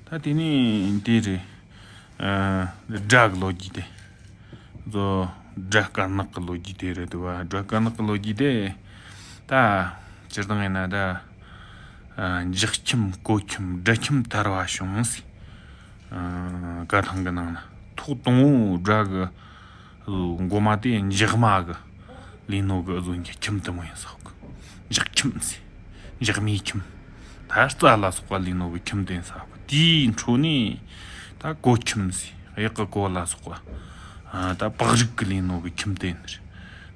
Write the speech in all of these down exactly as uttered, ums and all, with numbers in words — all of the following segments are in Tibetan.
ད་དེ་ནས་དེ་རེད། ཨ། སྒྲ་གི་ལོ་རྒྱུས་དེ། ཚོ། སྒྲ་དཀར་ནག་གི་ལོ་རྒྱུས་དེ་རེད་འདུག་བ། སྒྲ་དཀར་ནག་གི་ལོ་རྒྱུས་དེ། ད། སྤྱིར་བཏང་ཡིན་ན་ད། ཨ། འཇག་ཁྱིམ་གོ་ཁྱིམ་སྦྲ་ཁྱིམ་དར་བ་བྱུང་ཟེར། ཨ། བཀའ་ཐང་གི་ནང་ན་ཐོག་དང་པོ་སྒྲ་གི། འགོ་མ་དེ་འཇག་མ་གི་ལས་ནོ་གི་ཨ་ཟོ་གི་ཁྱིམ་དེ་མོ་ཡིན་ས་གི། འཇག་ཁྱིམ་ཟེར། འཇག་མའི་ཁྱིམ། ད་རྩྭ་ལ་སོགས་པ་ལས་ནོ་གི་ཁྱིམ་དེ་ཡིན་ས་གི། དེའི་འཕྲོ་ནས་ད་གོ་ཁྱིམ་ཟེར། གཡག་གི་གོ་ལ་སོགས་པ། ཨ། ད་པགས་རིགས་གི་ལས་ནོ་གི་ཁྱིམ་དེ་ཡིན་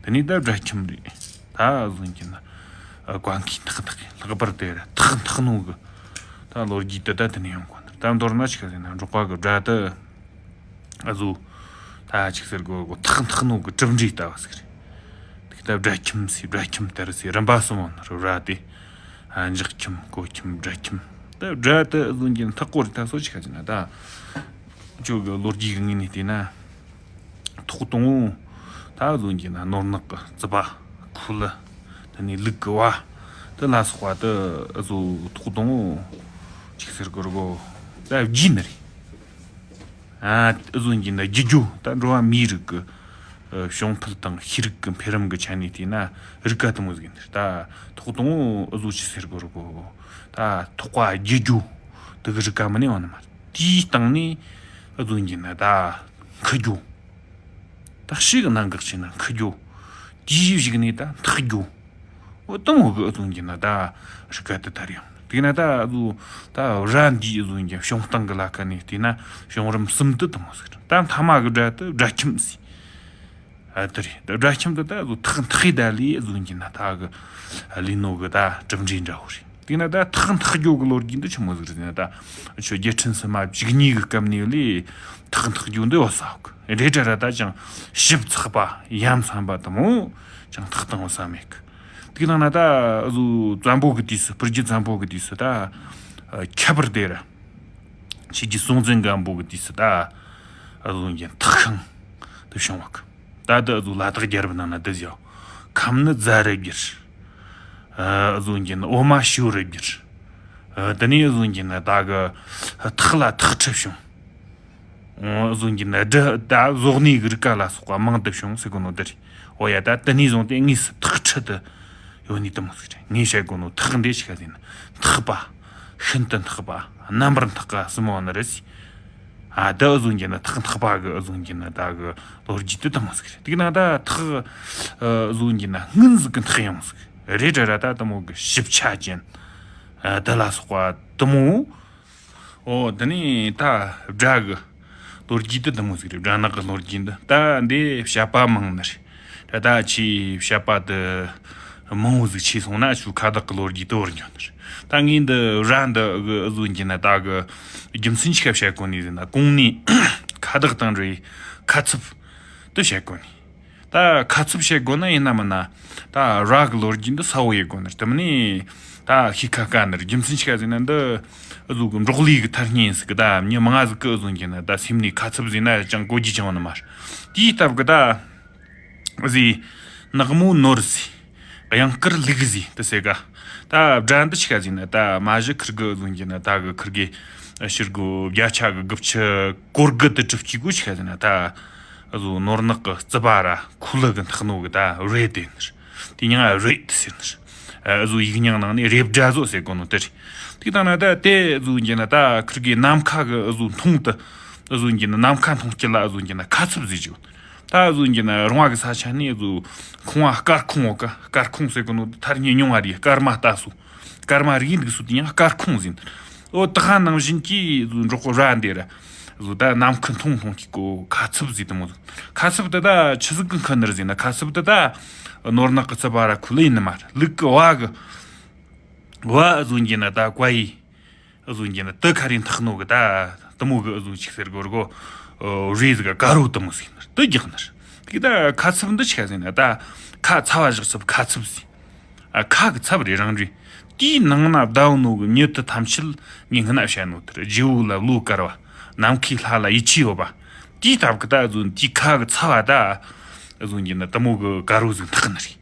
རེད། དེ་ནས་ད་སྦྲ་ཁྱིམ་རེད། ད་ཨ་ཟོ་གི་ན། ཨ། ཀོན་ཁི་ཐག་ཐག་གི་ལྷག་པར་དེ་ར་ཐག་ཐག་ནོ་གི། ད་ལོ་རྒྱུས་དེ་ད་དེ་ནས་ཡོང་གོ་ནི། ད་མདོར་ན་ཆི་ག་ཟེར་ན་འབྲོག་པ་གི་སྦྲ་དེ། ཨ་ཟོ། ད་ཆི་ཟེར་གོ་གོ། ཐག་ཐག་ནོ་གི་གྲུབ་འབྲས་ལྟ་བུ་ཟིག་རེད། དེ་ད་སྦྲ་ཁྱིམ་ཟེར། སྦྲ་ཁྱིམ་དར་ཟེར། རིམ་པ་གསུམ་པོ་ནི་རེད། སྦྲ་དེ། ཨ། འཇག་ཁྱིམ་གོ་ཁྱིམ་སྦྲ་ཁྱིམ། ད་སྦྲ་དེ་ཨ་ཟོ་གི་ན་ཐག་གོ་རེད། ད་སོ་ཆི་ག་ཟེར་ན་ད། ཁྱོད་གི་ལོ་རྒྱུས་གི་ངོས་ནས་བལྟས་ན། ཐོག་དང་པོ། ད་ཨ་ཟོ་གི་ན་ནོར་ནག་གི་རྩི་པ། ཁུ་ལུ། དེ་ནས་ལུག་གི་བ། དེ་ལ་སོགས་པ་དེ་ཨ་ཟོ་ཐོག་དང་པོ། ཆི་ཟེར་གོ་ར་གོ། ད་རྒྱུས་ནི་རེད། ཨ། ཨ་ཟོ་གི་ན་རྒྱུ་རྒྱུ་ད་འགྲོ་བ་མིའི་རིགས་ཀྱི། ཨ། བྱུང་འཕེལ་དང་ཤེས་རིག་གི་འཕེལ་རིམ་གྱི་ཆ་ནས་བལྟས་ན་རིགས་ཀ་དེ་མོ་ཟིག་ཡིན། ད་ཐོག་དང་པོ་ཨ་ཟོ་ཆི་ཟེར་གོ་ར་གོ། ད་ཐོག་པ་རྒྱུ་རྒྱུ་དེ་གི་རིགས་ཀ་མིན་ནས་ཡོང་ནི་མ་རེད། དེའི་སྟེང་ནས་ཨ་ཟོ་གི་ན་ད་འཁུ་རྒྱུ། ད་ཕྱི་གི་གནད་འགག་ཆེ་ན་འཁུ་རྒྱུ། དེའི་གཞུག་ནས་ད་འཐག་རྒྱུ། འོ། དེ་མོ་གི་ཨ་ཟོ་གི་ན་ད་རིགས་ཀ་དེ་དར་ཡོང་། དེ་ན་ད་ཨ་ཟོ། ད་སྦྲ་འདིའི་ཨ་ཟོ་གི་བྱུང་སྟངས་གི་ལ་ཁ་ནས་བལྟས་ན་བྱུང་རིམ་གསུམ་དེ་དེ་མོ་ཟིག་རེད། ད་མཐའ་མ་གི་སྦྲ་དེ་སྦྲ་ཁྱིམ་ཟེར། ཨ། དེ་རེད། ད་སྦྲ་ཁྱིམ་དེ་ད་ཨ་ཟོ་ཐག་འཐག་ཡི་ད་ལས་ཨ་ཟོ་གི་ན་ད་གི་ལས་ནོ་གི་ད་གྲུབ་འབྲས་འདྲ་བོ་རེད། དེ་ན་ད་ཐག་འཐག་རྒྱུ་གི་ལོ་རྒྱུས་འདི་ཆི་མོ་ཟིག་རེད་ཟེར་ན། ད་ཁྱོད་རྒྱལ་ཕྲན་སིལ་མ་བཅུ་གཉིས་གི་སྐབས་ནས་ལས་ཐག་འཐག་རྒྱུ་འདི་ཡོད་ས་གི་རེད། དྲ་ར་ད་ཅང་ཞིབ་ཚགས་པ་ཡ་མཚན་པ་དེ་མོ་ཅང་ཐག་བཏང་ཡོད་ས་མེད་གི། དེ་ནང་ན་ད་ཨ་ཟོ་བཙན་པོ་གི་དུས་སུ། སྤུར་རྒྱལ་བཙན་པོ་གི་དུས་སུ་ད། ཨ། ཁྱད་པར་དེ་ར། ཆོས་རྒྱལ་སྲོང་བཙན་སྒམ་པོ་གི་དུས་སུ་ད། ཨ་ཟོ་གི་ཐག་ཤིང་དེ་བྱུང་བ་གི། ད་དེ་ཨ་ཟོ་ལ་དྭགས་རྒྱལ་རབས་ནང་ན་དེ་བཞག་ཁམས་ནི་རྫ་རུ་བསྒྱུར། ཨ་ཟོ་གི་ན་འོ་མ་ཞོ་རུ་བསྒྱུར། ཨ། དེ་ནས་ཨ་ཟོ་གི་ན་ད་གི་ཐག་ལ་ཐག་ཁྲི་བྱུང་། ཨ་ཟོ་གི་ན་སྦྲ་ད་ཟོག་ནི་གི་རིགས་ཀ་ལ་སོགས་པ་མང་དུ་བྱུང་ཟེར་གོ་ནོ་དེ་རེད། འོ་ཡ། ད་དེ་ནས་བཟུང་སྟེ་དངོས་སུ་ཐག་ཁྲི་དེ་ཡོད་ནི་དེ་མོ་ཟིག་རེད། ངས་བཤད་གོ་ནོ་ཐག་འདི་ཆི་ག་ཟེར་ན་འཐག་པ། ཤིན་ཏུ་འཐག་པ། རྣམ་པར་འཐག་པ་གསུམ་པོ་ནི་རེད་ཟེར། ཨ། དེ་ཨ་ཟོ་གི་ན་ཐག་འཐག་པ་གི་ཨ་ཟོ་གི་ན་ད་གི་ལོ་རྒྱུས་དེ་དེ་མོ་ཟིག་རེད། དེ་ན་ད་ཐག་ཨ་ཟོ་གི་ན་སྔོན་ཟིག་གི་འཐག་ཡོང་ཟིག་རེད། དྲ་ར་ད་དེ་མོ་གི་ཞིབ་ཆ་ཅན། ཨ། དེ་ལ་སོགས་པ་དེ་མོ། འོ། དེ་ནས་ད་སྦྲ་གི་ལོ་རྒྱུས་དེ་དེ་མོ་ཟིག་རེད། སྦྲ་ནག་གི་ལོ་རྒྱུས་འདི། ད་འདི་བཤད་པ་མང་ནི་རེད། ད་ད་ཆི་བཤད་པ་དེ་མང་བོ་ཟིག་ཆེ་སོང་ན་ཆུ་ཁ་བདག་གི་ལོ་རྒྱུས་དེ་བོར་འགྱོ་ནི་རེད། ད་ངས་འདི་སྦྲ་འདི་གི་ཨ་ཟོ་གི་ན་ད་གི་རྒྱུ་མཚན་ཆི་ག་བཤད་གོ་ནི་ཟེར་ན། གོང་ནས་ཁ་བདག་དང་འབྲེལ་བའི་ཁ་ཚིབ་དེ་བཤད་གོ་ནི། ད་ཁ་ཚིབ་བཤད་དགོས་ན་ཡིན་ན་མིན་ན། ད་སྦྲ་གི་ལོ་རྒྱུས་འདི་གསལ་བོ་ཡེད་དགོས་ནི། དེ་མིན་ནས་ད་ཤི་ཁ་དཀའ་ནི་རེད། རྒྱུ་མཚན་ཆི་ག་ཟེར་ན། འདི་ཨ་ཟོ་གི་འབྲོག་ལས་གི་ཐ་སྙད་ཡིན་ཟིག་གི། ད་མྱི་མང་ཟིག་གི་ཨ་ཟོ་གི་ན་ད་སེམས་ནས་ཁ་ཚིབ་ཟེར་ན་ཅང་གོ་རྒྱུ་ཅང་ཡོད་ནི་མ་རེད། དེའི་སྟབས་གི་ད་ཟེར། ནག་མོ་ནོར་ཟེར། གཡང་དཀར་ལུག་ཟེར་དེ་ཟེར་ག། ད་སྦྲ་འདི་ཆི་ག་ཟེར་ན། ད་མ་གཞི་ཁིར་གི་ཨ་ཟོ་གི་ན་ད་གི་ཁིར་གི་ཕྱིར་གི་བརྒྱ་ཆ་གི་དགུ་བཅུ་གོ་དགུ་དེ་གྲུབ་ཀྱི་གོ་ཆི་ག་ཟེར་ན། ད་ཨ་ཟོ་ནོར་ནག་གི་རྩི་པ་ར་ཁུ་ལུ་གི་འཐག་ནོ་གི་ད་རེད་དེ་ནི། དེ་མྱིང་ང་རེད་དེ་ཟེར་ནི། ཨ་ཟོ་ཡིག་རྙིང་ནང་ནས་རེད་སྦྲ་ཟོ་ཟེར་གོ་ནོ་དེ་རེད། དེ་དང་ན་ད་དེ་ཨ་ཟོ་གི་ན་ད་ཁིར་གི་ནམ་མཁའ་གི་ཨ་ཟོ་མཐོང་དེ། ཨ་ཟོ་གི་ན་ནམ་མཁའ་མཐོང་དཀྱིལ་ལ་ཨ་ཟོ་གི་ན་ཁ་ཚིབ་ཟེར་གྱི་ཡོད། ད་ཨ་ཟོ་གི་ན་རོང་བ་གི་ས་ཆ་ནས་ཨ་ཟོ་ཁང་བ་སྐར་ཁུང་འོག་ག། སྐར་ཁུང་ཟེར་གོ་ནོ་ཐ་སྙད་ཉུང་བ་རེད། སྐར་མ་ལྟ་སོ། སྐར་མ་རིག་འདུག་སོ། དེ་ཡང་སྐར་ཁུང་ཟེར། འོ། དེ་ག་ནང་བཞིན་གྱི་ཨ་ཟོ་འབྲོག་གི་སྦྲ་འདི་ར་ཨ་ཟོ་ད་ནམ་མཁའ་མཐོང་མཐོང་གི་གོ་ཁ་ཚིབ་ཟེར་དེ་མོ་ཟིག་ཁ་ཚིབ་དེ་ད་ཆི་ཟིག་གི་འཁུ་ནི་རེད་ཟེར་ན། ཁ་ཚིབ་དེ་ད་ནོར་ནག་གི་རྩི་པ་ར་ཁུ་ལུ་ཡིན་ནི་མ་རེད། ལུག་གི་བ་གི། བ་ཨ་ཟོ་གི་ན་ད་ཀ་ཡི། ཨ་ཟོ་གི་ན་དེ་ཁ་རི་འཐག་ནོ་གི་ད་དེ་མོ་གི་ཨ་ཟོ་ཆི་ཟེར་གོ་ར་གོ། རེད་ཟིག་ག་དཀར་བོ་དེ་མོ་ཟིག་ནི་དེ་རྒྱག་ནི་རེད། དེ་ད་ཁ་ཚིབ་འདི་ཆི་ག་ཟེར་ན། ད་ཁ་ཚ་བ་བཞག་ཚིབ་ཁ་ཚིབ་ཟེར། ཨ། ཁ་གི་ཚབ་རེད་རང་རེད། དེའི་ནང་ན་བསྡད་ནོ་གི་མྱི་དེ་ཐམས་ཅད་ངས་སྔན་ན་བཤད་ནོ་དེ་རེད། རྗེ་བོ་ལ་བློ་དཀར་བ། ནམ་མཁའི་ལྷ་ལ་ཡིད་ཆེས་ཡོད་པ། དེའི་སྟབས་གི་ད་ཨ་ཟོ་དེའི་ཁ་གི་ཚབ་བ་ད་ཨ་ཟོ་གི་ན་དེ་མོ་གི་དཀར་བོ་ཟིག་འཐག་ནི་རེད།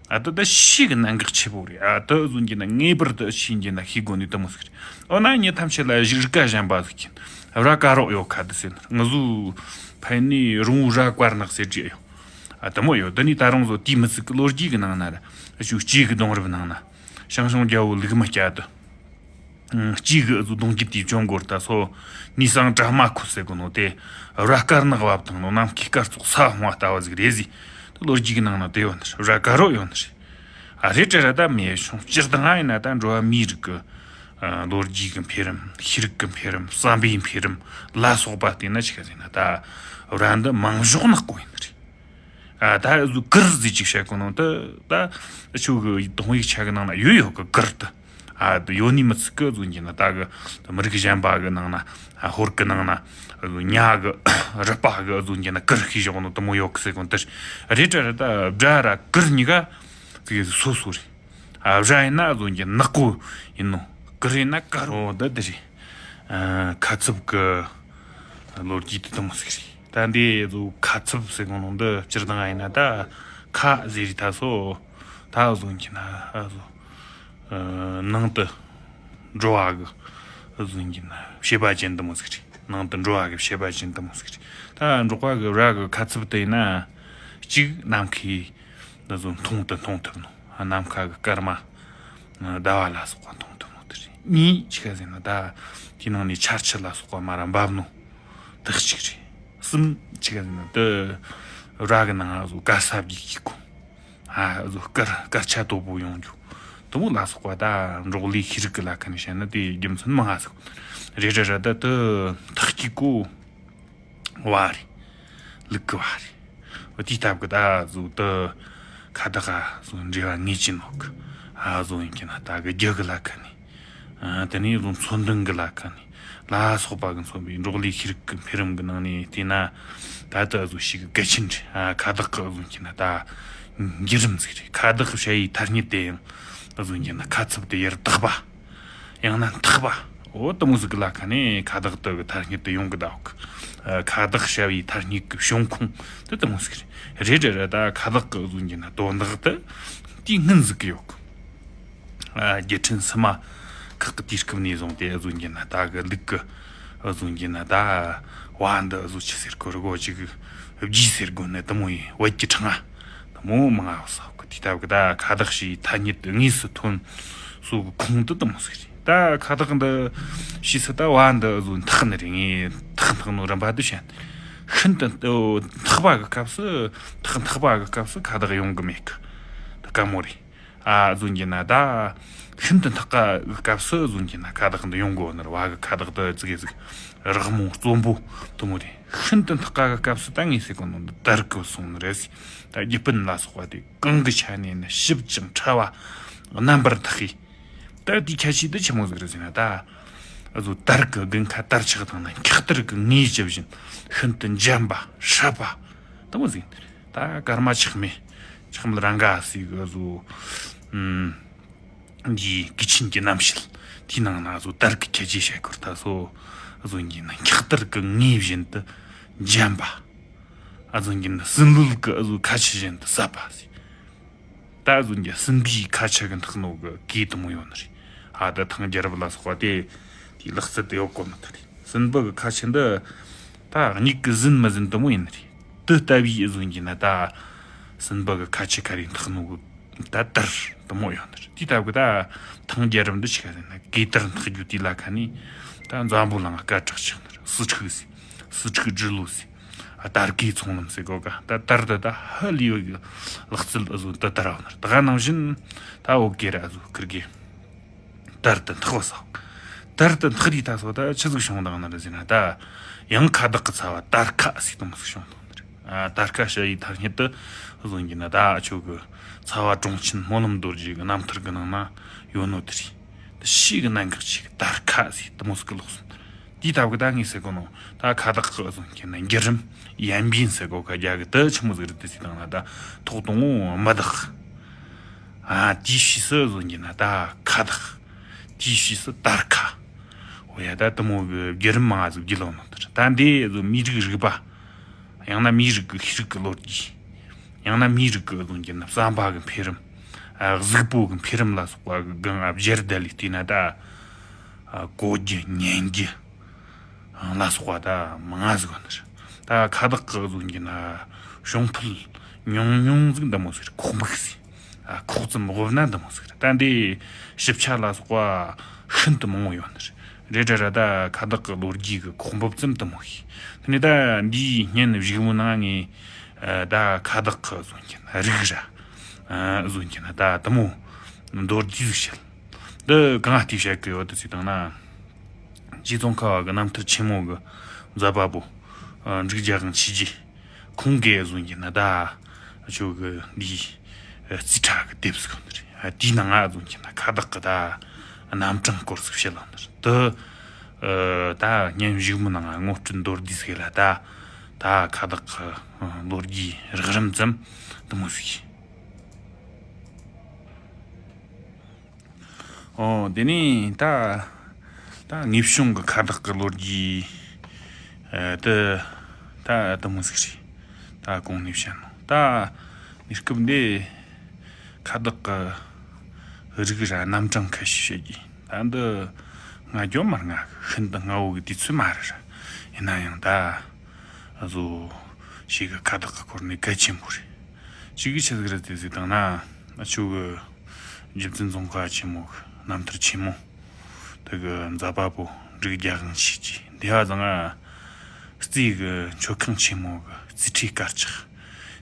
ཨ་ད་ད་ཤི་གི་གནད་འགག་ཆེ་པོ་རེད། ཨ་ད་བཟོ་གི་ན་ངེས་པར་དུ་ཤི་གི་ན་ཤི་དགོས་ནི་དེ་མོ་ཟིག་རེད། འོ་ན་ངས་ཐམས་ཅད་ལ་རིག་རིག་ག་གཞན་པ་ཟིག་གིན་ར་ཀ་རོག་ཡོད་ཁ་དུ་ཟེར་ནི་ང་ཟོ་ཕན་ནི་རུང་ར་ཀར་ནག་ཟེར་གྱི་ཡོད། ཨ་དེ་མོ་ཡོད། དེ་ནི་ད་རུང་ཟོ་དེའི་མི་ཚིག་གི་ལོ་རྒྱུས་གི་ནང་ན་ར་ཞུ་སྐྱེས་གི་གདུང་རབས་ནང་ན་ཞང་ཞུང་རྒྱལ་བོ་ལུག་མི་སྐྱ་དུ། སྐྱེས་གི་ཨུ་ཚུགས་གདུང་རྒྱུད་དེའི་བྱོན་སྒོར་ད་སོ་ནི་སང་བྲག་མ་ཁུ་ཟེར་གོ་ནོ་དེ་ར་དཀར་ནག་བབ་དང་ནོ་ནམ་མཁའི་སྐར་ཚོགས་ས་ཧོང་བ་ལྟ་བ་ཟིག་རེད་ཟི། ད་ལོ་རྒྱུས་ཀྱི་ནང་ན་དེ་ཡོད་ནི་ར་དཀར་རོ་ཡོད་ནི་རེད། ཨ་རེད་དྲ་ར་ད་མེད་བྱུང་སྤྱིར་བཏང་ཨ་ཡིན་ན་ད་འགྲོ་བ་མིའི་རིགས་ཀྱི་ལོ་རྒྱུས་ཀྱི་འཕེལ་རིམ་ཤེས་རིག་གི་འཕེལ་རིམ་བསམ་པའི་འཕེལ་རིམ་ལ་སོགས་པ་བལྟས་ན་ཆི་ག་ཟེར་ན་ད་ར་འདི་མང་ཕྱོགས་ནག་གོ་ཡིན་ནི་རེད། ཨ་ད་གུར་ཟིག་ཅིག་བཤད་གོ་ནོ་ད་ད་ཆུ་གི་དོང་ཡིག་ཆ་གི་ནང་ན་ཡོད་ཡོད་གི་གུར་ད། ཨ་ཡོད་ནི་མི་ཚིག་གི་བཟོ་རྒྱུ་ན་ད་གི་མི་རིགས་གཞན་པ་གི་ནང་ན་ཧོར་གི་ནང་ན་ཉ་གི་རི་པ་གི་བཟོ་རྒྱུ་ན་གུར་ཤི་བཞག་ནོ་དུ་མོ་ཡོད་གི་ཟེར་གོ་ནོ་དེ་རེད་དྲ་ར་ད་སྦྲ་ར་གུར་གཉིས་ཀ་ཙིག་སོ་སོ་རེད། ཨ་སྦྲ་ཡིན་ན་བཟོ་རྒྱུ་ནག་པོ་ཡིན་ནོ་གུར་ཡིན་ན་དཀར་རོ་ད་དེ་རེད། ཨ་ཁ་ཚུབ་གི་ལོ་རྒྱུས་དེ་དུ་མོ་ཟིག་རེད། ད་འདི་བཟོ་ཁ་ཚུབ་ཟེར་གོ་ནོ་འདི་སྤྱིར་བཏང་ཡིན་ན་ད་ཁ་ཟེར་རེད་ད་སོ། ད་བཟོ་གི་ན་ཨ་བཟོ། ཨ་ནང་དུ་འགྲོ་བ་གི་བཟོ་གི་ན་བྱེད་པ་ཅན་དུ་མོ་ཟིག་རེད། ནང་དུ་འགྲོ་བ་གི་བྱེད་པ་ཅན་དུ་མོ་ཟིག་རེད། ད་འབྲོག་པ་གི་ར་གི་ཁ་ཚུབ་དེ་ཡིན་ན་གཅིག་ནམ་མཁའི་ད་བཟོ་མཐོང་དུ་མཐོང་ཐུབ་ནོ། ནམ་མཁའ་གི་སྐར་མ་ཟླ་བ་ལ་སོགས་པ་མཐོང་ཐུབ་ནོ་དེ་རེད། གཉིས་ཆི་ག་ཟེར་ན་ད་དེའི་ནང་ནས་ཆར་ཆུ་ལ་སོགས་པ་མ་ར་འབབ་ནོ་དེ་གཅིག་རེད། གསུམ་ཆི་ག་ཟེར་ན་དེ་ར་གི་ནང་ང་བཟོ་ག་ས་བགྱིས་ཀྱི་གོ། ཨ་བཟོ་སྐར་སྐར་ཆ་དོད་པོ་ཡོང་རྒྱུ་དུ་མོ་ལ་སོགས་པ་ད་འབྲོག་ལས་ཤེས་རིག་གི་ལ་ཁ་ནས་བཤད་ན་དེ་རྒྱུ་མཚན་མང་ང་ཟིག་རེད་རེད་རེད། ད་དེ་ཐག་གི་གོ་བ་རེད། ལུག་གི་བ་རེད། འོ་དེའི་སྟབས་གི་ད་བཟོ་དེ་ཁ་བདག་ག་བཟོ་འབྲེལ་བ་ངེས་ཅན་ནོ་གི་ཨ་བཟོ་ཡིན་གི་ན་ད་གི་རྒྱུ་གི་ལ་ཁ་ནས། ཨ་དེ་ནས་བཟོ་མཚོན་དོན་གི་ལ་ཁ་ནས་ལ་སོགས་པ་གི་མཚོན་པའི་འབྲོག་ལས་ཤེས་རིག་གི་འཕེལ་རིམ་གི་ནང་ནས་བལྟས་ན་ད་ལྟ་བཟོ་ཞིག་གི་གལ་ཆེན་རེད། ཨ་ཁ་བདག་གི་བཟོ་གི་ན་ད་འགྱུར་རིམ་ཟིག་རེད། ཁ་བདག་གི་བྱ་ཡི་ཐ་སྙད་དེ་ཡང་བཟོ་གི་ན་ཁ་ཚུབ་དེ་ཡར་དག་པ། ཡང་ན་འཐག་པ། འོ་དུ་མོ་ཟིག་གི་ལ་ཁ་ནས་ཁ་བདག་དུ་གི་ཐ་སྙད་དུ་ཡོང་གི་ད་འོག་ཁ་བདག་བྱ་བའི་ཐ་སྙད་གི་བྱུང་ཁུངས་དུ་དུ་མོ་ཟིག་རེད་རེད་རེད། ད་ཁ་བདག་གི་བཟོ་གི་ན་དོན་དག་དུ་དེའི་སྔོན་ཟིག་གི་ཡོད་གི། ཨ་རྒྱལ་ཕྲན་སི་མ་ཁག་གི་དུས་སྐབས་ནས་བཟུང་སྟེ་བཟོ་གི་ན་ད་གི་ལུག་གི་བཟོ་གི་ན་ད་བ་འདི་བཟོ་ཆི་ཟེར་གོ་རི་གོ་ཅིག་བརྒྱུས་ཟེར་དགོས་ནི་དུ་མོ་ཡིན་བད་ཀྱི་ཕྲེང་ང་དུ་མོ་མང་ང་བ་ས་གི་དུས་སྟབས་གི་ད་ཁ་བདག་ཞེས་ཐ་སྙད་དུ་དངོས་སུ་ཐོན་སོ་གི་ཁུངས་དུ་དུ་མོ་ཟིག་རེད། ད་ཁ་བདག་འདི་ཞེས་སུ་ད་བ་འདི་བཟོ་འཐག་ནི་རེད། ངས་འཐག་འཐག་ནོ་རིམ་པ་དུ་བཤད། ཤིན་ཏུ་འཐག་པ་གི་སྐབས་སུ་འཐག་འཐག་པ་གི་སྐབས་སུ་ཁ་བདག་ཡོང་གི་མེད་གི། ད་དཀའ་མོ་རེད། ཨ་བཟོ་གི་ན་ད་ཤིན་ཏུ་འཐག་གི་སྐབས་སུ་བཟོ་གི་ན་ཁ་བདག་འདི་ཡོང་གོ་ནི་རེད། བ་གི་ཁ་བདག་དུ་ཙི་གེ་ཟིག་རག་མོ་རྩོམ་པོ་དུ་མོ་རེད། ཤིན་ཏུ་འཐག་གི་སྐབས་སུ་ད་ངས་ཟེར་གོ་ནོ་འདི་དར་གི་སོང་ནི་རེད། ད་རྒྱུ་སྤུན་ལ་སོགས་པ་དེ་གང་གི་ཆ་ནས་ནི་ཞིབ་ཅིང་ཕྲ་བ་རྣམ་པར་འཐག་གི། ད་དེའི་ཁྱད་ཆོས་འདི་ཆི་མོ་ཟིག་རེད་ཟེར་ན་ད་ཨ་ཟོ་དར་གི་དགུན་ཁ་དར་ཆགས་དང་ན་འཁྱག་དར་གི་ངོས་ཇི་བཞིན་ཤིན་ཏུ་འཇམ་པ་སྲབ་པ་དུ་མོ་ཟིག་རེད། ད་སྐར་མ་ཆགས་མེད་ཆགས་མེད་རང་ག་ཟིག་ཨ་ཟོ་ཨུམ་འདིའི་གི་ཆིན་གྱི་རྣམ་བཤད་དེའི་ནང་ན་ཨ་ཟོ་དར་གི་ཁྱད་ཆོས་བཤད་སྐོར་ད་སོ་ཨ་ཟོ་འདི་ན་འཁྱག་དར་གི་ངོས་བཞིན་དུ་འཇམ་པ། ཨ་ཟོ་འདི་ན་སྲིན་ལུད་གི་ཨ་ཟོ་ཁ་ཆུ་བཞིན་དུ་སྲབ་པ་ཟིག་ད་གཟོད་ཀྱི་སྲིན་པོའི་ཁ་ཆུ་གི་འཐག་ནོ་གི་གོས་དུ་མོ་ཡོད་ནི་རེད། ཨ་ད་ཐང་རྒྱལ་རབས་ལ་སོགས་པ་དེ་དེའི་ལག་རྩལ་དུ་ཡོད་གོ་ནི་དེ་རེད། སྲིན་པོ་གི་ཁ་ཆུ་འདི་ད་མྱིག་གི་ཟིན་མི་ཟིན་དུ་མོ་ཡིན་ནི་རེད། དེ་ལྟ་བུའི་གཟོད་ཀྱི་ན་ད་སྲིན་པོ་གི་ཁ་ཆུ་ཁ་རེ་འཐག་ནོ་གི་ད་དར་དུ་མོ་ཡོད་ནི་རེད། དེ་ལྟ་བུ་ད་ཐང་རྒྱལ་རབས་འདི་ཆི་ག་ཟེར་ན་གོས་དར་འཐག་རྒྱུ་དེ་ལ་ཁ་ནས་ད་འཛམ་བུ་གླིང་སྐད་གྲགས་ཆགས་ནི་རེད། སི་ཁྲུག་ཟེར། སི་ཁྲུག་འབྲི་ལོ་ཟེར། ཨ་དར་གོས་ཚོང་ལམ་ཟེར་གོ་ག་ད་དར་དུ་ད་ཧ་ལས་ཡོད་གི་ལག་རྩལ་ཨ་ཟོ་ད་དར་བ་ནར་ད་ག་ནང་བཞིན་ད་འོ་གེ་ར་ཨ་ཟོ་ཁིར་གེ་དར་དུ་འཐག་བ་སོགས། དར་དུ་འཐག་རིས་ད་སོ་ད་ཆི་ཟིག་བྱུང་དང་ནར་ཟེར་ན་ད་ཡང་ཁ་བདག་གི་ཚ་བ་དར་ཁ་ཟིག་དང་ཟིག་བྱུང་དང་ནར། ཨ་དར་ཁ་ཞ་ཡི་ཐ་སྙད་དུ་ཨ་ཟོ་གི་ན་ད་ཨ་ཆོ་གི་ཚ་བ་གྲོང་ཆེན་སྨོན་ལམ་རྡོ་རྗེ་གི་རྣམ་ཐར་གི་ནང་ན་ཡོད་ནོ་དེ་རེད། ད་ཤི་གི་གནད་འགག་ཅིག་དར་ཁ་ཟིག་དུ་མོ་ཟིག་གི་ལོག་སོང་། དེའི་སྟབས་ཀྱིས་ད་ངས་ཟེར་གོ་ནོ་ད་ཁ་བདག་གི་ཨ་ཟོ་གི་ན་འགྱུར་རིམ་ཡན་པིན་ཟེར་གོ་ཁ་རྒྱ་གི་ད་ཆི་མོ་ཟིག་རེད་དེ་ཟིག་དང་ན་ད་ཐོག་དང་བོ་མི་བདག་ཨ་དེའི་ཕྱིས་སུ་ཨ་ཟོ་གི་ན་ད་ཁ་བདག་དེའི་ཕྱིས་སུ་དར་ཁ། འོ་ཡ་ད་དུ་མོ་གི་འགྱུར་རིམ་མང་ཟིག་བརྒྱུད་ལོ་ནོ་དེར་ད་འདི་ཨ་ཟོ་མིའི་རིགས་རིག་པ། ཡང་ན་མིའི་རིགས་ཀྱི་ཤེས་རིག་གི་ལོ་རྒྱུས། ཡང་ན་མིའི་རིགས་ཀྱི་ཨ་ཟོ་གི་ན་བསམ་པ་གི་འཕེལ་རིམ། གཟུགས་པོ་གི་འཕེལ་རིམ་ལ་སོགས་པ་གི་སྒང་ཨ་བརྗེ་རེ་བསྡད་ལས་བལྟས་ན་ད། གོ་རྒྱུ་ཉན་རྒྱུ་ལ་སོགས་པ་ད་མང་ང་ཟིག་ཡོད་ནི་རེད། ད་ཁ་བཏགས་གི་བཟོ་རྒྱུ་ན་བྱུང་འཕེལ་ཉུང་ཉུང་ཟིག་འདི་མོ་ཟིག་རེད། ཁོག་འབུགས་ཟིག་ཨ་ཁོག་ཙམ་བབས་ན་འདི་མོ་ཟིག་རེད། ད་འདི་ཞིབ་ཆ་ལ་སོགས་པ་ཤིན་ཏུ་མང་བོ་ཡོད་ནི་རེད། རེད་ར་ར་ད་ཁ་བཏགས་གི་ལོ་རྒྱུས་གི་ཁོག་འབུབ་ཙམ་འདི་མོ་ཤེས། དེ་ནས་ད་འདིའི་སྙན་གཞུག་མོ་ནང་ངས་ད་ཁ་བཏགས་གི་བཟོ་རྒྱུ་ན་རིགས་ར་བཟོ་རྒྱུ་ན་ད་འདི་མོ་མདོར་བསྡུས་ཟིག་བཤད། འདི་གང་ལྟར་བཤད་གི་ཡོད་དུ་ཟིག་བཏང་ན། རྗེ་ཙོང་ཁ་བ་གི་རྣམ་ཐར་ཆེན་མོ་གི་མཛད་པ་པོ་འབྲུག་རྒྱལ་དབང་ཆོས་རྗེ་ཁོང་གིས་བཟོ་རྒྱུ་ན་ད་ཁྱོད་གི་འདིའི་རྩིས་ཁྲ་གི་དེབ་ཟིག་ཡོད་ནི་རེད། དེའི་ནང་ང་བཟོ་རྒྱུ་ན་ཁ་བཏགས་གི་ད་རྣམ་གྲངས་སྐོར་ཟིག་བཤད་ལ་ནི་རེད། དེ་ད་སྙན་གཞུག་མོ་ནང་ང་ངོ་སྤྲོད་མདོར་བསྡུས་ཟིག་ལ་ད་ད་ཁ་བཏགས་གི་ལོ་རྒྱུས་རགས་རིམ་ཙམ་དེ་མོ་ཟིག་ཨོ། དེ་ནས་ད་ད་དངོས་བྱུང་གི་ཁ་བཏགས་ཀྱི་ལོ་རྒྱུས་ཨ་དེ་ད་དེ་མོ་ཟིག་རེད། ད་གོང་ནས་བཤད་ནོ་ད་གནས་སྐབས་འདི་ཁ་བཏགས་ཀྱི་རིགས་ར་རྣམ་གྲངས་ཁ་ཤས་བཤད་རྒྱུ་ད་འདི་ང་རྒྱོ་མར་ང་ཤིན་ཏུ་སྔ་བོ་གི་དུས་ཚོད་མ་རེད་ར། ཡིན་ན་ཡང་ད་བཟོ་ཞིག་གི་ཁ་བཏགས་ཀྱི་སྐོར་ནས་གལ་ཆེན་པོ་རེད། ཅིག་གི་ཆི་ཟིག་རེད་དེ་ཟིག་བཏང་ན་ང་ཆོ་གི་རྗེ་བཙུན་ཙོང་ཁ་ཆེན་མོ་གི་རྣམ་ཐར་ཆེན་མོ་དེ་གི་མཛད་པ་པོ་འབྲུག་རྒྱལ་དབང་ཆོས་རྗེ་འདི་བ་ཚང་ང་རྩིས་གི་མཆོད་ཁང་ཆེན་མོ་གི་རྩིས་ཁྲའི་དཀར་ཆག་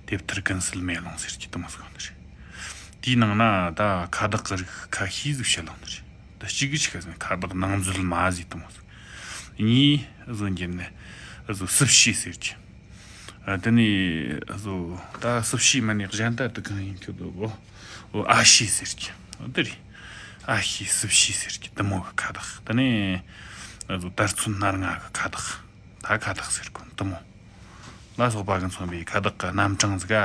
དེབ་ཐེར་ཀུན་གསལ་མེ་ལོང་ཟེར་གྱི་དེ་མོ་ཟིག་ཡོད་ནི་རེད། དེའི་ནང་ན་ད་ཁ་བཏགས་གི་རིགས་ཁ་ཤས་ཟིག་བཤད་ལ་ནི་རེད། ད་གཅིག་གི་ཆི་ག་ཟེར་ན་ཁ་བཏགས་ནང་མཛོད་མ་ཟིག་དེ་མོ་ཟིག་གཉིས་བཟོ་རྒྱུ་ནི་བཟོ་སྲིབ་ཕྱེ་ཟེར་གྱི། ཨ་དེ་ནས་བཟོ་ད་སྲིབ་ཕྱེ་མ་ནས་གཞན་ད་དུ་གང་ཡིན་ཁྱོད་དོ་བོ། ཨོ་ཨ་ཕྱེ་ཟེར་གྱི། ཨོ་དེ་རེད། ཨ་ཕྱེ་སྲིབ་ཕྱེ་ཟེར་གྱི་དེ་མོ་གི་ཁ་བཏགས། དེ་ནས་བཟོ་དར་ཚོན་སྣ་ལྔ་གི་ཁ་བཏགས། ད་ཁ་བཏགས་ཟེར་གོ་དེ་མོ་ལ་སོགས་པ་གི་མཚོན་པའི་ཁ་བཏགས་ཀྱི་རྣམ་གྲངས་ཟིག་ག་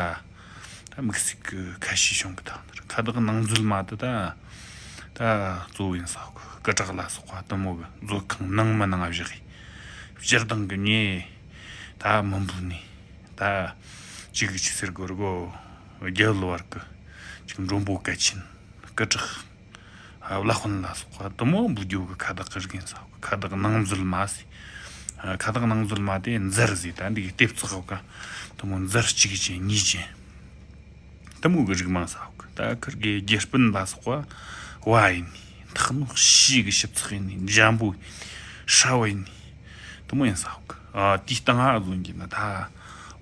ད་དམིགས་བསལ་གི་ཁ་ཤས་བྱུང་གི། ད་ཁ་བཏགས་ནང་མཛོད་མ་དེ་ད་ད་གཙོ་བོ་ཡིན་ས་གི། སྐུ་དྲག་ལ་སོགས་པ་དེ་མོ་གི་མཛོད་ཁང་ནང་མི་ནང་བཞག་གི། སྤྱིར་བཏང་གི་མྱི་ད་མི་འབོད་ནི་ད་ཅིག་གི་ཆི་ཟེར་དགོས་རེད་གོ། རྒྱལ་བ་བར་གི་ཅིག་མགྲོན་པོ་གལ་ཆེན་སྐུ་དྲག་བླ་དཔོན་ལ་སོགས་པ་དེ་མོ་འབོད་རྒྱུ་གི་ཁ་བཏགས་གི་རིགས་ཡིན་ས་གི། ཁ་བཏགས་ནང་མཛོད་མ་ཟེར། ཁ་བཏགས་ནང་མཛོད་མ་དེ་མཛར་ཟེར། ད་འདི་གི་ལྟེབ་ཚགས་ག་དེ་མོ་མཛར་གཅིག་ཅན་གཉིས་ཅན། དེ་མོ་གི་རིགས་མང་ས་གི། ད་ཁིར་གི་རྒྱུ་སྤུན་ལ་སོགས་པ་བ་ཡིན་ནི། ཐག་ནོག་ཕྱེ་གི་ཞིབ་ཚགས་ཡིན་ནི། འཇམ་པོ་ཡིན་ནི། ཧྲ་བོ་ཡིན་ནི། དེ་མོ་ཡིན་ས་གི། ཨ་དེའི་སྟེང་ང་བཟོ་རྒྱུ་ན་ད་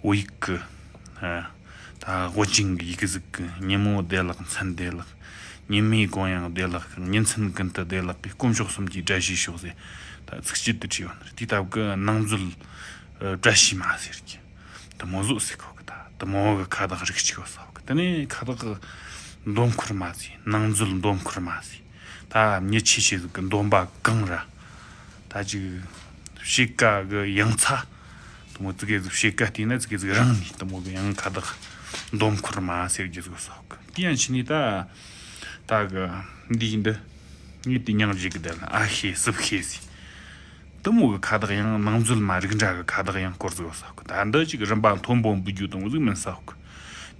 བོད་ཡིག་གི་ཨ་ད་དབུ་ཅན་གི་ཡི་གེ་ཟིག་གི་ཉིན་མོ་བདེ་ལེགས། མཚན་བདེ་ལེགས། ཉི་མའི་གུང་ཡང་བདེ་ལེགས་ཤིང་། ཉིན་མཚན་ཀུན་ཏུ་བདེ་ལེགས་པའི། དཀོན་མཆོག་གསུམ་གྱི་བཀྲ་ཤིས་ཤོག་ཟེར། ད་ཚིགས་བཅད་དུ་བྲིས་ཡོད་ནི་རེད། དེའི་སྟབས་ཀྱིས་ནང་མཛོད་ཨ་བཀྲ་ཤིས་མ་ཟེར་གྱི། དེ་མོ་བཟོ་ཟེར་གོ་གི། ད་དེ་མོ་གི་ཁ་བཏགས་རིགས་གཅིག་ཡོད་ས་གི། དེ་ནས་ཁ་བཏགས་མདོ་འཁོར་མ་ཟེར། ནང་མཛོད་མདོ་འཁོར་མ་ཟེར། ད་མྱི་ཆེ་ཆེ་ཟིག་གི་འདོན་པ་གང་ར། ད་ཅིག་ཕྱེད་ཀ་གི་ཡང་ཚ། དེ་མོ་ཙི་གེ་ཟིག་ཕྱེད་ཀ་བལྟས་ན་ཙི་གེ་ཟིག་རིང་ནི་དེ་མོ་གི་ཡང་ཁ་བཏགས་མདོ་འཁོར་མ་ཟེར་རྒྱུ་ཟིག་ཡོད་ས་གི། དེ་ཡང་ཕྱི་ནས་ད། ད་གི་འདི་འདི་ངས་དེ་མྱིང་བརྗེ་གི། དེ་ལ་ཨ་ཤེ་སྲིབ་ཤེ་ཟེར། དེ་མོ་གི་ཁ་བཏགས་ཡང་ནང་མཛོད་མ་རིགས་འདྲ་གི་ཁ་བཏགས་ཡང་སྐོར་ཟིག་ཡོད་ས་གི། ད་འདི་ཅིག་རིམ་པ་མཐོན་པོ་འབུད་རྒྱུ་དེ་མོ་ཟིག་མིན་ས་གི།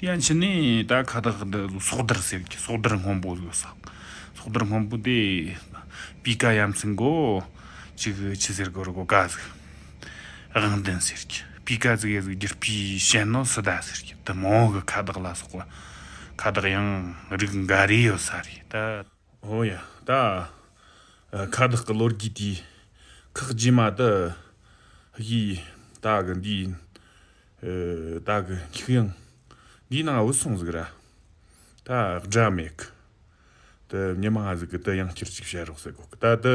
དེ་ཡང་ཕྱི་ནས་ད་ཁ་བཏགས་འདི་སོག་དར་ཟེར་གི། སོག་དར་སྔོན་པོ་ཟིག་ཡོད་ས་གི། སོག་དར་སྔོན་པོ་དེ་སྤུས་ཀ་ཡ་མཚན་གོ་ཅིག་ཆི་ཟེར་གོ་ར་གོ་ག་ཟིག་དབང་ལྡན་ཟེར་གི། སྤུས་ཀ་ཟིག་ཡ་ཟིག་བསྒྱུར་སྤུས་ཞན་ནོ་སི་ད་ཟེར་གི། དེ་མོ་གི་ཁ་བཏགས་ལ་སོགས་པ་ཁ་བཏགས་ཡང་རིགས་འགའ་རེ་ཡོད་ས་རེད་ད། ཨོ་ཡ། ད་ཨ་ཁ་བཏགས་ཀྱི་ལོ་རྒྱུས་དེའི་ཁག་ཅིག་མ་དེ་ཡིས་ད་གི་འདི་ཨ་ད་གི་འཁྱུག་ཡང་འདིའི་ནང་བུད་སོང་ཟིག་ར། ད་སྒྲ་མེད་གི། དེ་ཉི་མ་ང་ཟིག་གི་དེ་ཡང་བསྐྱར་ཅིག་བཤད་རོགས་ཟེར་གོ་གི། ད་དེ་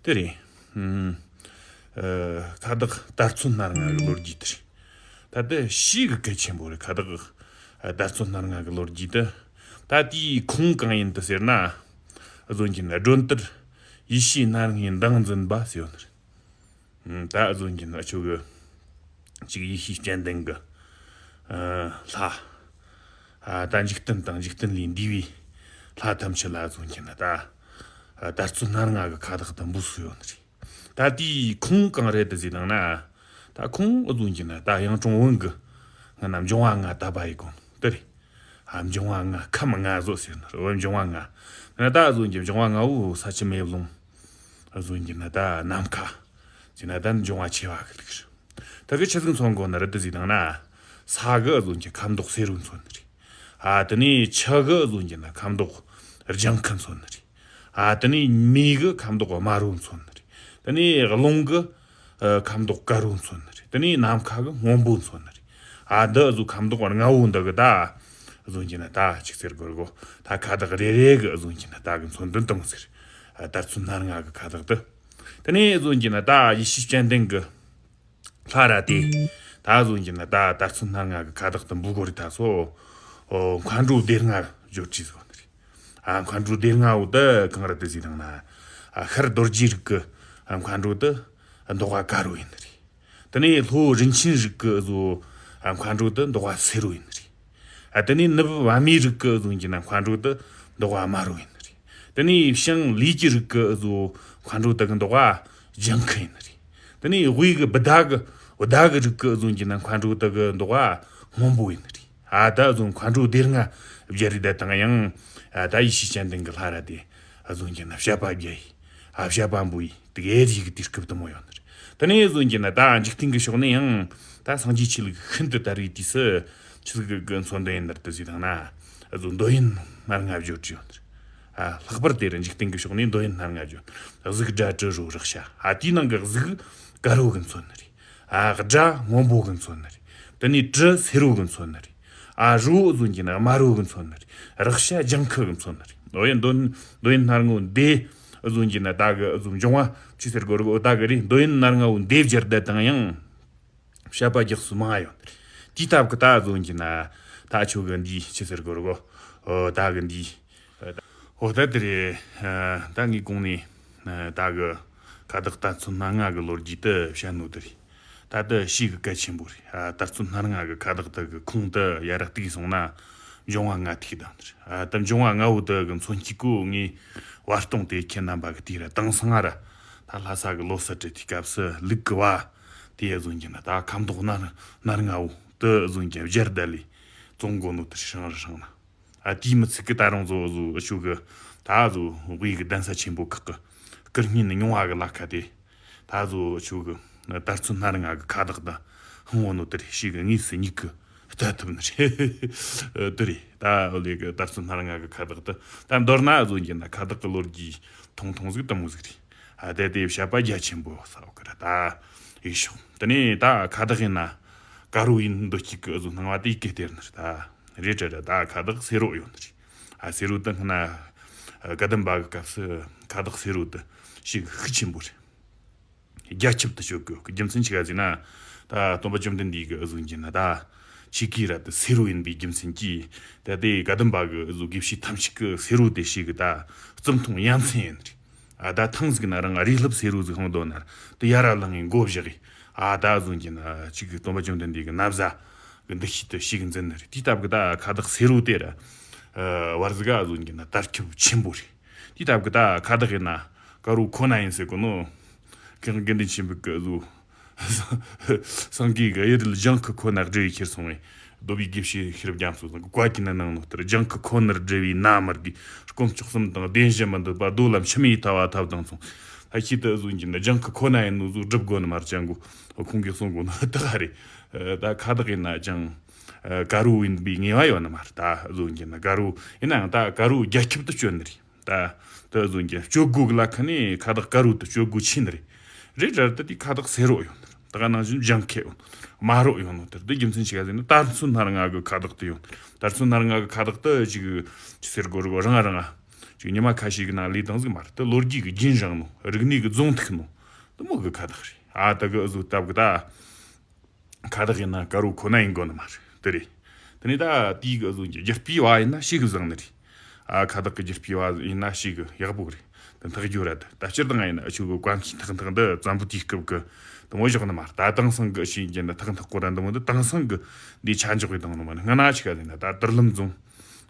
དེ་རེད། ཨ་ཁ་བཏགས་དར་ཚོན་སྣ་ལྔ་གི་ལོ་རྒྱུས་དེ་རེད། ད་དེ་ཞེ་གི་གལ་ཆེན་པོ་རེད། ཁ་བཏགས་ཨ་དར་ཚོན་སྣ་ལྔ་གི་ལོ་རྒྱུས་དེ། ད་དེའི་ཁུངས་གང་ཡིན་དུ་ཟེར་ན། བཟོ་རྒྱུན་སྒྲོན་དར་ཡེ་ཤེས་སྣ་ལྔའི་མདངས་འཛིན་པ་ཟེར་ཡོད་ནི་རེད། ད་བཟོ་རྒྱུན་ཨ་ཆོ་གི་ཅིག་ཡེ་ཤེས་སྤྱན་ལྡན་གི་ཨ་ལྷ། ཨ་ད་འཇིག་རྟེན་དང་འཇིག་རྟེན་ལས་འདས་པའི་ལྷ་ཐམས་ཅད་ལ་བཟོ་རྒྱུན་ད་ཨ་དར་ཚོན་སྣ་ལྔ་གི་ཁ་བཏགས་དེ་འབུལ་སྲོལ་ཡོད་ནི་རེད། ད་དེའི་ཁུངས་གང་རེད་དུ་ཟེར་ན། ད་ཁུངས་ཨ་བཟོ་རྒྱུན་ད་གཡུང་དྲུང་བོན་གི་ང་ན་འབྱུང་བ་ལྔ་དད་པ་ཡི་གོ་དེ་རེད། ཨ། འབྱུང་བ་ལྔ། ཁམས་ལྔ་བཟོ་ཟེར་ནི་རེད། འབྱུང་བ་ལྔ། ན་ད་བཟོ་གི་འབྱུང་བ་ལྔ་བོ་ས་ཆུ་མེ་རླུང་བཟོ་གི་ན་ད་ནམ་མཁའ་ཟེར་ན་ད་འབྱུང་བ་ཆེ་བ་གི་ལུགས་རེད། ད་གི་ཆི་ཟིག་མཚོན་གོ་ནི་རེད་དེ་ཟིག་དང་ན། ས་གི་བཟོ་གི་ཁ་མདོག་སེར་བོ་མཚོན་ནི་རེད། ཨ། དེ་ནས་ཆུ་གི་བཟོ་གི་ན་ཁ་མདོག་ལྗང་ཁུ་མཚོན་ནི་རེད། ཨ། དེ་ནས་མེ་གི་ཁ་མདོག་དམར་བོ་མཚོན་ནི་རེད། དེ་ནས་རླུང་གི་ཨ། ཁ་མདོག་དཀར་བོ་མཚོན་ནི་རེད། དེ་ནས་ནམ་མཁའ་གི་སྔོན་པོ་མཚོན་ནི་རེད། ཨ། འདི་བཟོ་ཁ་མདོག་ལྔ་བོ་འདི་གི་ད་བཟོ་གི་ན་ད་ཅིག་ཟེར་དགོས་གོ། ད་ཁ་བཏགས་རེ་རེ་གི་བཟོ་གི་ན་ད་གི་མཚོན་དོན་དེ་མོ་ཟིག་རེད། ཨ། དར་ཚོན་སྣ་ལྔ་གི་ཁ་བཏགས་དེ། དེ་ནས་བཟོ་གི་ན་ད་ཡེ་ཤེས་སྤྱན་ལྡན་གི་ལྷ་ར་དེ། ད་བཟོ་གི་ན་ད་དར་ཚོན་སྣ་ལྔ་གི་ཁ་བཏགས་དེ་འབུལ་གོ་རེ་ད་སོ། ཨོ། མཁའ་འགྲོ་སྡེ་ལྔ་བརྗོད་ཅེས་བཟོ་ནི་རེད། ཨ། མཁའ་འགྲོ་སྡེ་ལྔ་བོ་དེ་གང་རེད་དེ་ཟིག་དང་ན། ཨ། ཤར་རྡོ་རྗེ་རིགས་ཀྱི་ཨ། མཁའ་འགྲོ་དེ་མདོག་པ་དཀར་བོ་ཡིན་ནི་རེད། དེ་ནས་ལྷོ་རིན་ཆེན་རིགས་ཀྱི་བཟོ་ཨ། མཁའ་འགྲོ་དེ་མདོག་པ་སེར་བོ་ཡིན་ནི་རེད། ཨ། དེ་ནས་ནུབ་བ་མོའི་རིགས་ཀྱི་བཟོ་གི་ན་མཁའ་འགྲོ་དེ་མདོག་པ་དམར་བོ་ཡིན་ནི་རེད། དེ་ནས་བྱང་ལས་ཀྱི་རིགས་ཀྱི་བཟོ་མཁའ་འགྲོ་དེ་གི་མདོག་པ་ལྗང་ཁུ་ཡིན་ནི་རེད། དེ་ནས་དབུས་ཀྱི་བུ་ཟླ་གི་བུ་ཟླ་གི་རིགས་ཀྱི་བཟོ་གི་ན་མཁའ་འགྲོ་དེ་གི་མདོག་པ་སྔོན་པོ་ཡིན་ནི་རེད། ཨ། ད་བཟོ་མཁའ་འགྲོ་སྡེ་ལྔ་བརྗོད་རེ་ད་དང་ཡང་། ཨ། ད་ཡེ་ཤེས་སྤྱན་ལྡན་གི་ལྷ་ར་དེ་བཟོ་གི་ན་བཤད་པ་རྒྱས་ཡི། ཨ། བཤད་པ་འབུལ་ཡི་དེ་གི་ཡེ་རིག་གི་དུས་སྐབས་དེ་མོ་ཡོད་ནི་རེད། དེ་ནས་བཟོ་གི་ན་ད་འཇིག་རྟེན་གི་ཕྱོགས་ནས་ཡང་ད་སངས་རྒྱས་ཆོས་ལུགས་ཤིན་ཏུ་དར་བའི་དུས་སུ་ཆི་ཟིག་གི་མཚོན་དོན་ཡིན་ནི་རེད་དེ་ཟིག་དང་ན། བཟོ་འདོད་ཡོན་སྣ་ལྔ་བརྗོད་ཀྱི་ཡོད་ནི་རེད། ཨ། ལྷག་པར་དེ་རུ་འཇིག་རྟེན་གི་ཕྱོགས་ནས་འདོད་ཡོན་སྣ་ལྔ་བརྗོད། གཟུགས་སྒྲ་དྲི་རོ་རེག་བྱ། ཨ། དེའི་ནང་གི་གཟུགས་དཀར་བོ་གི་མཚོན་ནི་རེད། ཨ། སྒྲ་སྔོན་པོ་གི་མཚོན་ནི་རེད། དེ་ནས་དྲི་སེར་བོ་གི་མཚོན་ནི་རེད། ཨ། རོ་བཟོ་གི་ན་དམར་བོ་གི་མཚོན་ནི་རེད། རེག་བྱ་ལྗང་ཁུ་གི་མཚོན་ནི་རེད། འོ་ཡ། འདོད་འདོད་ཡོན་སྣ་ལྔ་བོ་འདི་བཟོ་གི་ན་ད་གི་བཟོ་འབྱུང་བ་ཆི་ཟེར་དགོས་རེད་གོ། ད་གི་རེད། འདོད་ཡོན་སྣ་ལྔ་བོ་འདི་བརྗོད་ད་དང་ཡང་བཤད་པ་རྒྱག་སུ་མང་ཡོད་ནི་རེད། དེའི་སྟབས་གི་ད་བཟོ་གི་ན་ད་ཆོ་གི་འདི་ཆི་ཟེར་དགོས་རེད་གོ། ཨོ། ད་གི་འདི། ཨོ། ད་དེ་རེད། ཨ། ད་ངས་གོང་ནས་ཨ། ད་གི་ཁ་བཏགས་དར་ཚོན་སྣ་ལྔ་གི་ལོ་རྒྱུས་དེ་བཤད་ནོ་དེ་རེད། ད་དེ་ཞེ་གི་གལ་ཆེན་པོ་རེད། ཨ། དར་ཚོན་སྣ་ལྔ་གི་ཁ་བཏགས་དེ་གི་ཁུངས་དེ་ཡར་ར་གཏུགས་སོང་ན་འབྱུང་བ་ལྔ་ཐུག་དང་ནི་རེད། ཨ། ད་འབྱུང་བ་ལྔ་བོ་དེ་གི་མཚོན་བྱེད་གོ་ངས་བར་སྟོང་དེ་ཁྱེད་རྣམ་པ་གི་དེ་ར་དེང་སང་ར་ད་ལྷ་ས་གི་ལོ་གསར་སྤྲད་དུས་སྐབས་སུ་ལུག་གི་བ་དེ་བཟོ་གི་ན་ད་ཁ་མདོག་སྣ་སྣ་ལྔ་བོ་དེ་བཟོ་གི་སྦྱར་ད་ལས་བཙོང་གོ་ནོ་དེ་ཧྲང་ར་ཧྲང་ན། ཨ། དེའི་མི་ཚིག་གི་ད་རུང་བཟོ་བཟོ་ཨ་ཆོ་གི་ད་བཟོ་དབུས་གི་གདན་ས་ཆེན་པོ་ཁག་གི་སྐུ་བརྙན་རྙིང་བ་གི་ལ་ཁ་དེ་ད་བཟོ་ཨ་ཆོ་གི་དར་ཚོན་སྣ་ལྔ་གི་ཁ་བཏགས་ད་ཧང་བོ་ནོ་དེ་རེད། ཞེ་གི་དངོས་སུ་མྱིག་གི་ལྟ་ཐུབ་ནི་རེད། དེ་རེད། ད་འོ་ལེ་གི་དར་ཚོན་སྣ་ལྔ་གི་ཁ་བཏགས་དེ་ད་མདོར་ན་བཟོ་གི་ན་ཁ་བཏགས་གི་ལོ་རྒྱུས་ཐུང་ཐུང་ཟིག་དེ་མོ་ཟིག་རེད། ཨ། དེ་དེ་བཤད་པ་རྒྱ་ཆེན་པོ་ས་འོག་གི་ར་ད་ཡིག་ཤོག་དེ་ནས་ད་ཁ་བཏགས་ཡིན་ན་དཀར་བོ་ཡིན་འདོད་ཅིག་གི་བཟོ་སྣང་བ་དེ་སྐད་སྟེར་ནི་རེད་ད། རེད་དྲ་ར་ད་ཁ་བཏགས་སེར་བོ་ཡོད་ནི་རེད། ཨ། སེར་བོ་དེ་སྔ་ན་བཀའ་གདམས་པ་གི་སྐབས་སུ་ཁ་བཏགས་སེར་བོ་དེ་ཞེ་གི་ཤུགས་ཆེན་པོ་རེད། རྒྱ་ཁྱབ་ཏུ་སྤྱོད་དགོས་གི་རྒྱུ་མཚན་ཆི་ག་ཟེར་ན། ད་སྟོན་པ་བཅོམ་ལྡན་འདས་ཀྱི་ཨུ་ཟུག་གི་ན་ད་ཆོས་སྐུའི་ར་དེ་སེར་བོ་ཡིན་པའི་རྒྱུ་མཚན་གྱིས་ད་དེ་བཀའ་གདམས་པ་གི་ཨུ་ཟུག་དགེ་བཤེས་ཐམས་ཅད་ཀྱི་སེར་བོ་དེ་ཞེ་གི་ད་རྩིབས་མཐོང་ཡ་མཚན་ཡིན་རེད། ཨ། ད་ཐང་ཟིག་ན་རང་རིའི་ལྷུབ་སེར་བོ་ཟིག་ཧང་དོ་ན་དེ་ཡ་ར་ལངས་ངས་མགོ་བཞག་གི། ཨ། ད་ཨུ་ཟུག་གི་ན་ཆོས་སྐུ་སྟོན་པ་བཅོམ་ལྡན་འདས་ཀྱི་ན་བཟའ་གི་འདུ་ཤེས་དེ་ཞེ་གི་འཛིན་ནི་རེད། དེའི་སྟབས་གི་ད་ཁ་བཏགས་སེར་བོ་དེ་ར་བར་ཟིག་ཨུ་ཟུག་གི་ན་དར་ཁྱབ་ཆེན་པོ་རེད། དེའི་སྟབས་གི་ད་ཁ་བཏགས་ཡིན་ན་དཀར་བོ་ཁོ་ན་ཡིན་ཟེར་གོ་ནོ། ཁྱེད་དགེ་འདུན་ཆོས་འཕེལ་གི་ཨུ་ཟུག་སངས་རྒྱས་ཀྱི་གཡུ་རལ་ལྗང་ཁུ་ཁོ་ན་བསྒྲེས་པའི་ཕྱིར་སོང་བས། རྡོ་སྦིས་དགེ་བཤེས་ཤེས་རབ་རྒྱ་མཚོ་ཚང་གི་བཀའ་ཀྱི་ནི་ནང་ནོ་ལྟར། ལྗང་ཁུ་ཁོ་ནར་བསྒྲེས་པའི་ན་མར་གི་སྐོམ་བཅུ་གསུམ་དང་བདེན་བཞི་མི་འདོད་པ་རྡོ་ལ་འཆི་མེད་ཐལ་བ་ཐབས་དང་མཚུངས། ད་ཤེས་དུ་ཨུ་ཟུག་གི་ནི་ལྗང་ཁུ་ཁོ་ན་ཡིན་ནོ་ཟུག་སྒྲུབ་དགོ་ནི་མར་ཅང་གོ་ཁོང་གིས་གསུང་གོ་ནོ་དག་རེད། ད་ཁ་བཏགས་ཡིན་ན་ཅང་དཀར་བོ་ཡིན་པའི་ངེས་པ་ཡོད་ནི་མ་རེད། ད་ཨུ་ཟུག་གི་ནི་དཀར་བོ་ཡིན་ནའང་ད་དཀར་བོ་རྒྱ་ཁྱབ་ཏུ་སྤྱོད་ནི་རེད། ད་ད་ཨུ་ཟུག་གི་སྤྱོད་སྒོ་གི་ལ་ཁ་ནས་ཁ་བཏགས་དཀར་བོ་དུ་སྤྱོད་སྒོ་ཆེ་ནི་རེད། རེད་ར་ད་དེ་ཁ་བཏགས་སེར་བོ་ཡོད་ནི་རེད། ད་ག་ནང་བཞིན་ལྗང་ཁུ་ཡོད་ནི་རེད། དམར་བོ་ཡོད་ནི་རེད། དེ་རྒྱུ་མཚན་ཆི་ག་ཟེར་ན་དར་ཚོན་སྣ་ལྔ་གི་ཁ་བཏགས་དེ་ཡོད་ནི་རེད། དར་ཚོན་སྣ་ལྔ་གི་ཁ་བཏགས་དེ་ཅིག་ཅི་ཟེར་དགོས་རེད་གོ། རང་རང་ཅིག་ཉི་མ་ཁ་ཤས་ཀྱི་ནང་ལས་དང་ཟིག་མ་རེད། དེ་ལོ་རྒྱུས་ཀྱི་རྒྱུན་རིང་ནོ། རིག་གནས་ཀྱི་རྫོང་མཐུག་ནོ། དེ་མོ་གི་ཁ་བཏགས་རེད། ཨ། ད་གི་ཨུ་ཟུག་སྟབས་གི་ད་ཁ་བཏགས་ཡིན་ན་དཀར་བོ་ཁོ་ན་ཡིན་དགོ་ནི་མ་རེད། དེ་རེད། དེ་ནས་ད་དེའི་གི་ཨུ་ཟུག་གི་རྒྱུ་སྤུས་བ་ཡིན་ན་ཞེ་གི་བཟང་ནི་རེད། ཨ། ཁ་བཏགས་གི་རྒྱུ་སྤུས་བ་ཡིན་ན་ཞེ་གི་ཡག་པོ་རེད། དེ་འཐག་རྒྱུ་ར་དེ་ད་སྤྱིར་བཏང་ཡིན་ན་ཨ་ཆོ་གི་བཀའ་འཁྱིལ་ཐག་འཐག་འདི་བཙན་པོ་དུས་སྐབས་གི་དེ་མོ་བཞག་ནི་མ་རེད། ད་དེང་སང་གི་ཞེ་གི་ན་ཐག་འཐག་གོ་ར་འདི་མོ་འདི་དེང་སང་གི་འདི་ཆ་འཇོག་གི་དང་ནི་མ་རེད། སྔ་ན་ཆི་ག་ཟེར་ན་ད་དུར་ལམ་རྫོང་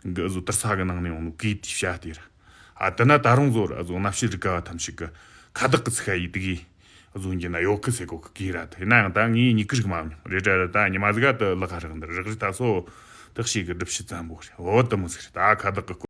གི་ཨུ་ཟུག་དུར་ས་གི་ནང་ནས་ཡོང་ནོ་གི་དེའི་བྱ་དེ་ར། ཨ། དེ་ན་ད་རུང་བཟོ་ར་ཨུ་ཟུག་གནའ་ཤུལ་རིག་ག་བ་ཐམས་ཅད་གི་ཁ་བཏགས་གི་ཚིག་ཁ་ཡིས་དེ་གི་ཨུ་ཟུག་གི་ན་ཡོད་གི་ཟེར་གོ་གི་གི་ར། དེ་ན་ཡང་ད་ངས་མྱིག་གིས་རིག་མ་མྱོང་། རེད་དྲ་ར་ད་ཉི་མ་ཟིག་ག་དེ་ལག་ཁ་རག་འདི་རག་རི་ད་སོ། བརྟག་དཔྱད་ཀྱི་སྒྲུབ་བྱེད་བཙན་པོ་རེད། འོ་དེ་མོ་ཟིག་རེད། ད་ཁ་བདག་གི་